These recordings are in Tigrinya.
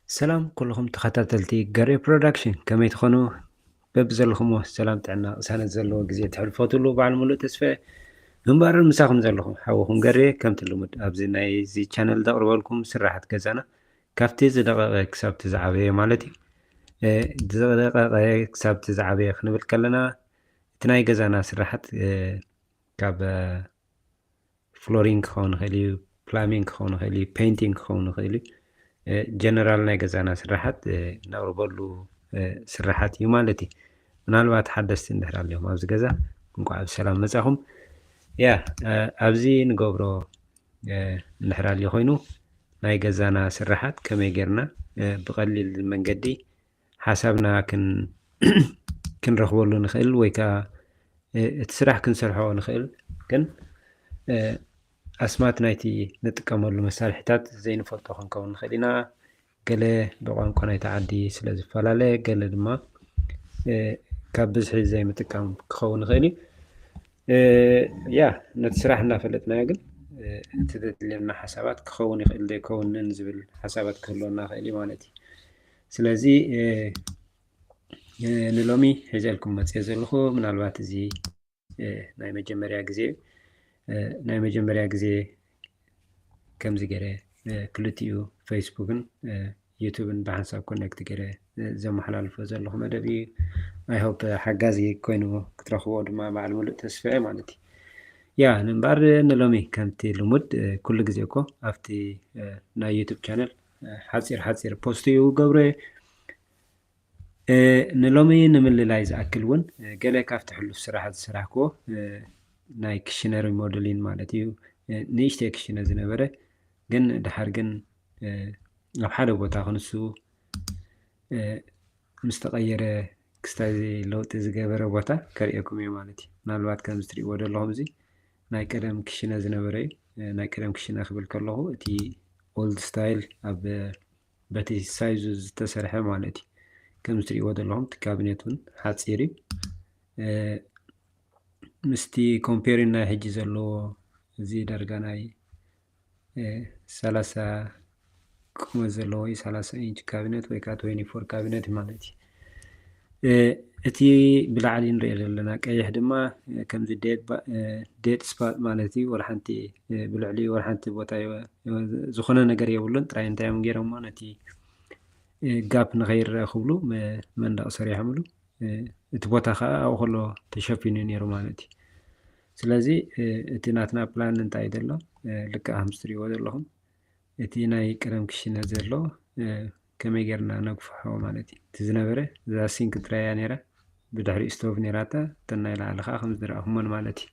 ሰላም ኩልኹም ተኸታተልቲ ገሬ ፕሮዳክሽን፣ ከመይ ትኾኑ? በብዘለኹሞ ሰላም፣ ጥዕና፣ ቅሳነት ዘለዎ ግዜ ተሕልፎ ትብሉ በዓል ሙሉእ ተስፋ ግንባርን ምሳኹም ዘለኹ ሓውኹም ገሬ። ከምቲ ልሙድ ኣብዚ ናይ እዚ ቻነል ዘቕርበልኩም ስራሓት ገዛና ካብቲ ዝደቐቐ ክሳብ እቲ ዝዓበየ ማለት እዩ። እ፣ ዝደቐቐ ክሳብ እቲ ዝዓበየ ክንብል ከለና እቲ ናይ ገዛና ስራሓት፣ እ፣ ካብ፣ እ፣ ፍሎሪንግ ክኸውን ይኽእል እዩ፣ ፕላሚንግ ክኸውን ይኽእል እዩ፣ ፔይንቲንግ ክኸውን ይኽእል እዩ። እ፣ ጀነራል ናይ ገዛና ስራሓት፣ እ፣ ነቕርበሉ፣ እ፣ ስራሓት እዩ ማለት እዩ። ምናልባት ሓደስቲ እንድሕር ኣለኹም ኣብዚ ገዛ፣ እንኳዕ ብሰላም መጻኹም። ያ፣ እ፣ ኣብዚ ንገብሮ፣ እ፣ እንድሕር ኣልዩ ኮይኑ ናይ ገዛና ስራሓት ከመይ ጌርና፣ እ፣ ብቐሊል መንገዲ ሓሳብና ክን-፣ ክንረኽበሉ ንኽእል ወይ ከኣ፣ እ፣ እቲ ስራሕ ክንሰርሖ ንኽእል፣ ግን፣ እ፣ ኣስማት ናይቲ ንጥቀመሉ መሳርሒታት ዘይንፈልጦ ክንከውን ንኽእል ኢና። ገለ ብቋንቋ ናይቲ ዓዲ ስለ ዝፈላለ፣ ገለ ድማ፣ እ፣ ካብ ብዝሒ ዘይምጥቃም ክኸውን ይኽእል እዩ። እ፣ ያ፣ ነቲ ስራሕ እናፈለጥናዮ ግን፣ እ፣ እቲ ዘድልየና ሓሳባት ክኸውን ይኽእል ዘይከውንን ዝብል ሓሳባት ክህልወና ይኽእል እዩ ማለት እዩ። ስለዚ፣ እ፣ እ፣ ንሎሚ ሒዘልኩም መጽየ ዘለኹ ምናልባት እዚ፣ እ፣ ናይ መጀመርያ ግዜ እዩ። እ፣ ናይ መጀመርያ ግዜ ከምዚ ገይረ፣ እ፣ ክልቲኡ ፌስቡክን፣ እ፣ ዩቱብን ብሓንሳብ ኮኔክት ገይረ፣ እ፣ ዘመሓላልፎ ዘለኹ መደብ እዩ። I hope ሓጋዚ ኮይኑ ክትረኽቦ ድማ በዓል ሙሉእ ተስፋ እየ ማለት እዩ። ያ፣ ንምበር ንሎሚ ከምቲ ልሙድ፣ እ፣ ኩሉ ግዜ እኮ ኣብቲ፣ እ፣ ናይ ዩቱብ ቻነል፣ እ፣ ሓጺር ሓጺር ፖስት እዩ ገብረ። እ፣ ንሎሚ ንምልላይ ዝኣክል እውን፣ እ፣ ገለ ካብቲ ሕሉፍ ስራሓት ዝሰራሕክዎ፣ እ፣ ናይ ክሽነ ሪሞደሊን ማለት እዩ። እ፣ ንእሽተይ ክሽነ ዝነበረ ግን ድሓር ግን፣ እ፣ ኣብ ሓደ ቦታ ክንሱ፣ እ፣ ምስ ተቐየረ ክስታይ ለውጢ ዝገበረ ቦታ ከርእየኩም እየ ማለት እዩ። ምናልባት ከምዚ ትርእይዎ ዘለኹም እዚ ናይ ቀደም ክሽነ ዝነበረ እዩ። እ፣ ናይ ቀደም ክሽነ ክብል ከለኹ እቲ ኦልድ ስታይል ኣብ በቲ ሳይዙ ዝተሰርሐ ማለት እዩ። ከምዚ ትርእይዎ ዘለኹም እቲ ካቢኔት እውን ሓፂር እዩ። እ፣ ምስቲ ኮምፔሪን ናይ ሕጂ ዘለዎ እዚ ዳርጋ ናይ፣ እ፣ ሰላሳ ቁመት ዘለዎ እዩ፣ ሰላሳ ኢንች ካቢኔት ወይ ከዓ ትዌንቲ ፎር ካቢኔት ማለት እዩ። እ፣ እቲ ብላዕሊ ንሪኦ ዘለና ቀይሕ ድማ፣ እ፣ ከምዚ ዴድ ባ-፣ እ፣ ዴድ ስፓት ማለት እዩ። ወላ ሓንቲ፣ እ፣ ብልዕሊ ወላ ሓንቲ ቦታ የወ-፣ የወ-፣ ዝኾነ ነገር የብሉን። ጥራይ እንታይ እዮም ገይሮሞ ነቲ፣ እ፣ ጋፕ ንኸይረአ ክብሉ መ-፣ መንደቕ ሰሪሖምሉ። እ፣ እቲ ቦታ ከዓ ኣብኡ ከሎ ተሸፊኑ ነይሩ ማለት እዩ። ስለዚ፣ እ፣ እቲ ናትና ፕላን እንታይ እዩ ዘሎ? እ፣ ልክዕ ከምዚ ትሪእዎ ዘለኹም እቲ ናይ ቀደም ክሽነ ዘሎ፣ እ፣ ከመይ ጌርና ነግፍሖ ማለት እዩ። እቲ ዝነበረ እዛ ሲንክ ጥራይ እያ ነይራ፣ ብድሕሪኡ ስቶቭ ነይራታ፣ እተን ናይ ላዕሊ ከዓ ከም ዝረኣኹመን ማለት እዩ።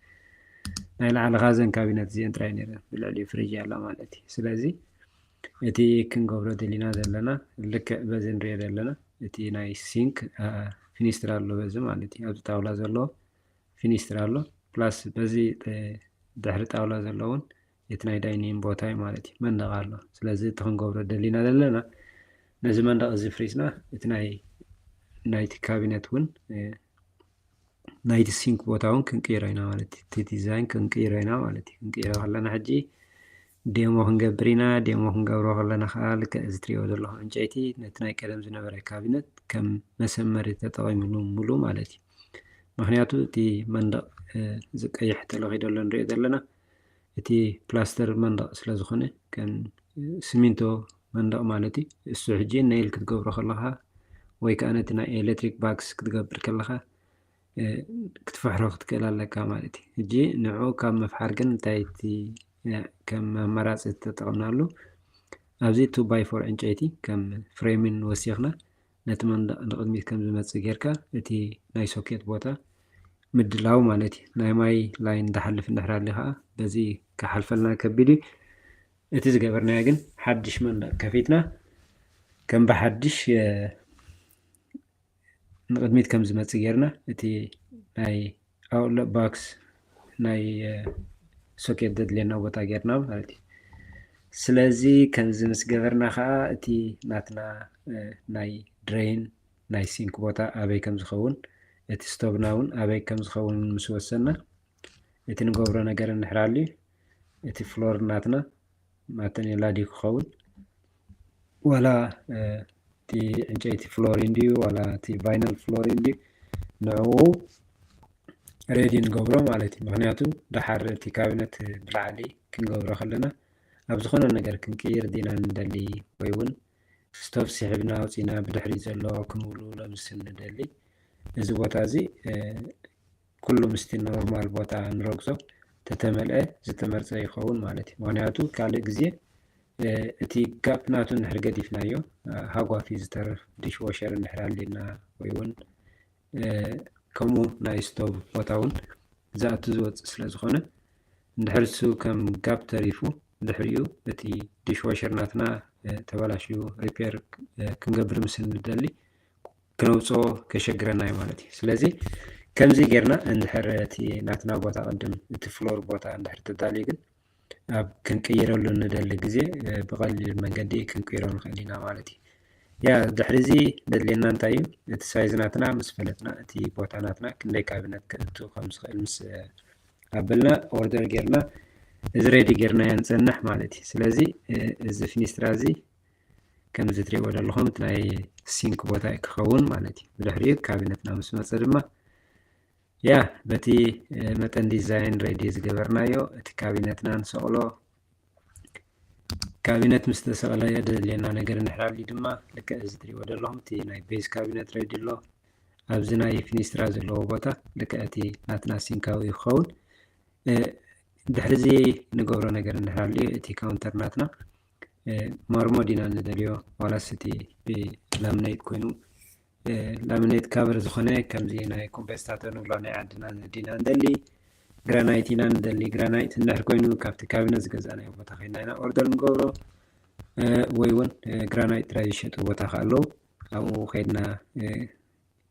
ናይ ላዕሊ ከዓ እዘን ካቢነት እዚአን ጥራይ ነይረን፣ ብልዕሊኡ ፍሪጅ ኣላ ማለት እዩ። ስለዚ እቲ ክንገብሮ ደሊና ዘለና ልክዕ በዚ ንሪኦ ዘለና እቲ ናይ ሲንክ፣ አ፣ ፊኒስትራ ኣሎ በዚ ማለት እዩ። ኣብዚ ጣውላ ዘሎ ፊኒስትራ ኣሎ። ፕላስ በዚ፣ እ፣ ድሕሪ ጣውላ ዘሎ እውን እቲ ናይ ዳይኒንግ ቦታ እዩ ማለት እዩ። መንደቕ ኣሎ። ስለዚ እቲ ክንገብሮ ደሊና ዘለና ነዚ መንደቕ እዚ ፍሪስና እቲ ናይ፣ ናይቲ ካቢነት እውን፣ እ፣ ናይቲ ሲንክ ቦታ እውን ክንቅይሮ ኢና ማለት እዩ። እቲ ዲዛይን ክንቅይሮ ኢና ማለት እዩ። ክንቅይሮ ከለና ሕጂ ዴሞ ክንገብር ኢና። ዴሞ ክንገብሮ ከለና ከዓ ልክዕ እዚ ትሪእዎ ዘለኹም ዕንጨይቲ ነቲ ናይ ቀደም ዝነበረ ካቢነት ከም መሰመሪ ተጠቒምሉ ሙሉ ማለት እዩ። ምኽንያቱ እቲ መንደቕ፣ እ፣ እዚ ቀይሕ ተለኺ ዘሎ ንሪኦ ዘለና እቲ ፕላስተር መንደቕ ስለ ዝኾነ ከም፣ እ፣ ሲሚንቶ መንደቕ ማለት እዩ። እሱ ሕጂ ኔይል ክትገብሮ ከለኻ ወይ ከዓ ነቲ ናይ ኤሌክትሪክ ባክስ ክትገብር ከለኻ፣ እ፣ ክትፍሕሮ ክትክእል ኣለካ ማለት እዩ። ሕጂ ንዕኡ ካብ ምፍሓር ግን እንታይ እቲ፣ እ፣ ከም ኣማራፂ ተጠቕምናሉ? ኣብዚ ቱ ባይ ፎር ዕንጨይቲ ከም ፍሬምን ወሲኽና ነቲ መንደቕ ንቕድሚት ከም ዝመጽእ ጌርካ እቲ ናይ ሶኬት ቦታ ምድላው ማለት እዩ። ናይ ማይ ላይን ዝሓልፍ እንድሕር ኣልዩ ከዓ በዚ ክሓልፈልና ከቢድ እዩ። እቲ ዝገበርናዮ ግን ሓድሽ መንደቕ ከፊትና ከም ብሓድሽ፣ እ፣ ንቕድሚት ከም ዝመጽእ ጌርና እቲ ናይ ኣውትለት ባክስ ናይ፣ እ፣ ሶኬት ዘድልየና ቦታ ጌርና ማለት እዩ። ስለዚ ከምዚ ምስ ገበርና ከዓ እቲ ናትና፣ እ፣ ናይ ድሬን ናይ ሲንክ ቦታ ኣበይ ከም ዝኸውን፣ እቲ ስቶቭና እውን ኣበይ ከም ዝኸውን ምስ ወሰና፣ እቲ ንገብሮ ነገር እንድሕር ኣልዩ እቲ ፍሎር ናትና ማተኔላ ድዩ ክኸውን? ዋላ እቲ ዕንጨይቲ ፍሎሪን ድዩ ዋላ እቲ ቫይነል ፍሎሪን ድዩ ንዕኡ ሬዲ ንገብሮ ማለት እዩ። ምክንያቱ ደሓር እቲ ካቢነት ብላዕሊ ክንገብሮ ከለና ኣብ ዝኾነ ነገር ክንቅይር ዲና ንደሊ ወይ እውን ስቶቭ ስሒብና ኣውፂና ብድሕሪ ዘሎ ክንውልውሎ ምስ እንደሊ እዚ ቦታ እዚ ኩሉ ምስቲ ኖርማል ቦታ ንረግጾ ተተመልአ ዝተመርጸ ይኸውን ማለት እዩ። ምክንያቱ ካልእ ግዜ እቲ ጋፕ ናቱ እንድሕር ገዲፍናዮ ሃጓፍ እዩ ዝተርፍ። ዲሽ ዎሸር እንድሕር ኣልየና ወይ እውን ከምኡ ናይ ስቶቭ ቦታ እውን ዝኣቱ ዝወፅእ ስለ ዝኾነ እንድሕር እሱ ከም ጋፕ ተሪፉ ድሕሪኡ እቲ ዲሽ ዎሸር ናትና ተበላሽዩ ሪፔር ክንገብር ምስ እንደሊ ክነውፅኦ ከሸግረና እዩ ማለት እዩ። ስለዚ ከምዚ ጌርና እንድሕር እቲ ናትና ቦታ ቅድም እቲ ፍሎር ቦታ እንድሕር ተዳልዩ ግን ኣብ ክንቅይረሉ እንደሊ ግዜ ብቐሊል መንገዲ ክንቅይሮ ንኽእል ኢና ማለት እዩ። ያ ድሕሪ እዚ ደድልየና እንታይ እዩ እቲ ሳይዝ ናትና ምስ ፈለጥና እቲ ቦታ ናትና ክንደይ ካቢነት ክእቱ ከም ዝኽእል ምስ ኣበልና ኦርደር ጌርና እዚ ሬዲ ጌርናዮ ንፀንሕ ማለት እዩ። ስለዚ እዚ ፊኒስትራ እዚ ከምዚ ትሪእዎ ዘለኹም እቲ ናይ ሲንክ ቦታ ክኸውን ማለት እዩ። ብድሕሪኡ ካቢነትና ምስ መፀ ድማ ያ በቲ መጠን ዲዛይን ሬዲ ዝገበርናዮ እቲ ካቢነትና ንሰቕሎ። ካቢነት ምስ ተሰቕለ ደድልየና ነገር እንድሕር ኣልዩ ድማ ልክዕ እዚ ትሪእዎ ዘለኹም እቲ ናይ ቤዝ ካቢነት ሬዲ ኣሎ። ኣብዚ ናይ ፊኒስትራ ዘለዎ ቦታ ልክዕ እቲ ናትና ሲንካዊ ክኸውን። ድሕሪ እዚ ንገብሮ ነገር እንድሕር ኣልዩ እቲ ካውንተር ናትና ማርሞ ዲና ንደልዮ ዋላስ እቲ ብላምነይት ኮይኑ ላምኔት ካቨር ዝኾነ ከምዚ ናይ ኮምፐስታተር ንብሎ ናይ ዓድና ዲና ንደሊ፣ ግራናይት ኢና ንደሊ። ግራናይት እንድሕር ኮይኑ ካብቲ ካቢነት ዝገዛእናዮ ቦታ ከይድና ኢና ኦርደር ንገብሮ ወይ እውን ግራናይት ጥራይ ዝሸጡ ቦታ ከ ኣለዉ ኣብኡ ከይድና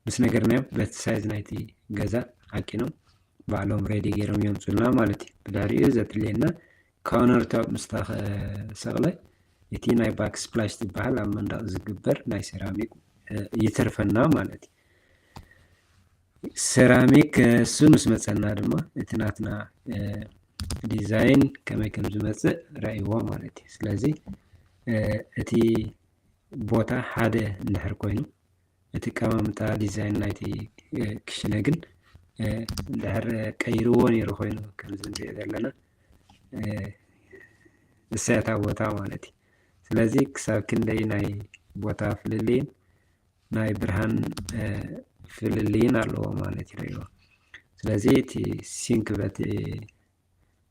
ምስ ነገርናዮም በቲ ሳይዝ ናይቲ ገዛ ዓቂኖም ባዕሎም ሬዲ ገይሮም የምፁልና ማለት እዩ። ብድሕሪኡ ዘድልየና ካውነር ቶፕ ምስ ተሰቕለ እቲ ናይ ባክ ስፕላሽ ዝበሃል ኣብ መንደቕ ዝግበር ናይ ሴራሚክ ይተርፈና ማለት እዩ። ሴራሚክ እሱ ምስ መፀና ድማ እቲ ናትና ዲዛይን ከመይ ከም ዝመፅእ ረእይዎ ማለት እዩ። ስለዚ እቲ ቦታ ሓደ እንድሕር ኮይኑ እቲ ቀማምጣ ዲዛይን ናይቲ ክሽነ ግን እንድሕር ቀይርዎ ነይሩ ኮይኑ ከምዚ ንሪኦ ዘለና እሰያታ ቦታ ማለት እዩ። ስለዚ ክሳብ ክንደይ ናይ ቦታ ፍልልይን ናይ ብርሃን ፍልልይን ኣለዎ ማለት ይርእዎ። ስለዚ እቲ ሲንክ በቲ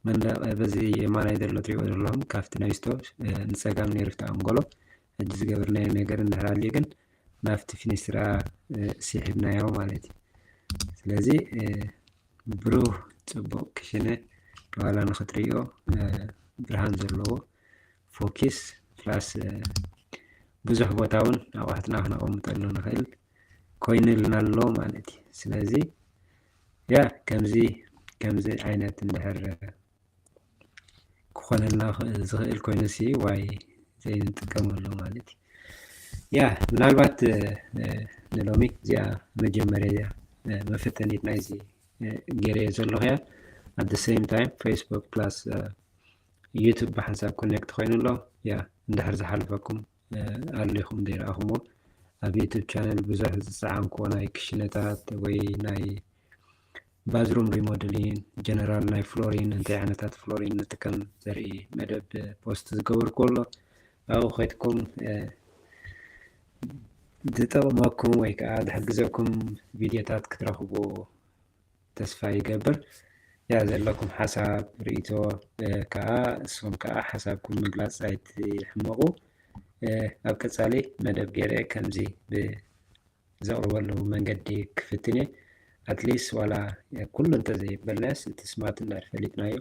መንደቕ በዚ የማናይ ዘሎ ትሪእዎ ዘለኹም ካብቲ ናይ ስቶቭ ንፀጋም ነይሩ እቲ ኣንጎሎ ሕጂ ዝገብርናዮ ነገር እንድሕር ኣልዩ ግን ናብቲ ፊኒስትራ ስሒብናዮ ማለት እዩ። ስለዚ ብሩህ ፅቡቕ ክሽነ ዋላ ንኽትርእዮ ብርሃን ዘለዎ ፎኪስ ፕላስ ብዙሕ ቦታ እውን ኣቑሕትና ክነቐምጠሉ ንኽእል ኮይኑልና ኣሎ ማለት እዩ። ስለዚ ያ ከምዚ ከምዚ ዓይነት እንድሕር ክኾነልና ዝኽእል ኮይኑ ሲ ዋይ ዘይንጥቀመሉ ማለት እዩ። ያ ምናልባት ንሎሚ እዚኣ መጀመርያ መፈተኒት ናይዚ ገይረዮ ዘለኹ እያ። At the same time Facebook plus YouTube ብሓንሳብ ኮኔክት ኮይኑ ኣሎ። ያ እንድሕር ዝሓለፈኩም ኣሊኹም ዘይረኣኹምዎ ኣብ ዩቱብ ቻነል ብዙሕ ዝፀዓንክዎ ናይ ክሽነታት ወይ ናይ ባዝሩም ሪሞደሊን ጀነራል ናይ ፍሎሪን እንታይ ዓይነታት ፍሎሪን ንጥቀም ዘርኢ መደብ ፖስት ዝገበርክዎ ኣሎ። ኣብኡ ከይድኩም ዝጠቕመኩም ወይ ከዓ ዝሕግዘኩም ቪድዮታት ክትረኽቡ ተስፋ ይገብር። ያ ዘለኩም ሓሳብ ርእይቶ ከዓ ንስኹም ከዓ ሓሳብኩም ምግላፅ ኣይትሕመቑ። ኣብ ቀፃሊ መደብ ገይረ ከምዚ ብዘቕርበሉ መንገዲ ክፍትን እየ። ኣትሊስት ዋላ ኩሉ እንተዘይበልናዮስ እቲ ስማት እንዳር ፈሊጥናዮ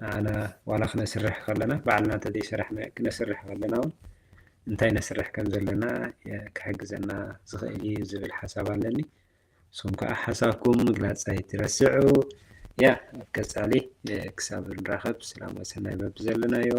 ንዓና ዋላ ክነስርሕ ከለና ባዕልና እንተዘይሰራሕና ክነስርሕ ከለና እውን እንታይ ነስርሕ ከም ዘለና ክሕግዘና ዝኽእል እዩ ዝብል ሓሳብ ኣለኒ። ንስኹም ከዓ ሓሳብኩም ምግላፅ ኣይትረስዑ። ያ ኣብ ቀፃሊ ክሳብ ንራኸብ ሰላም ወሰናይ በብዘለናዮ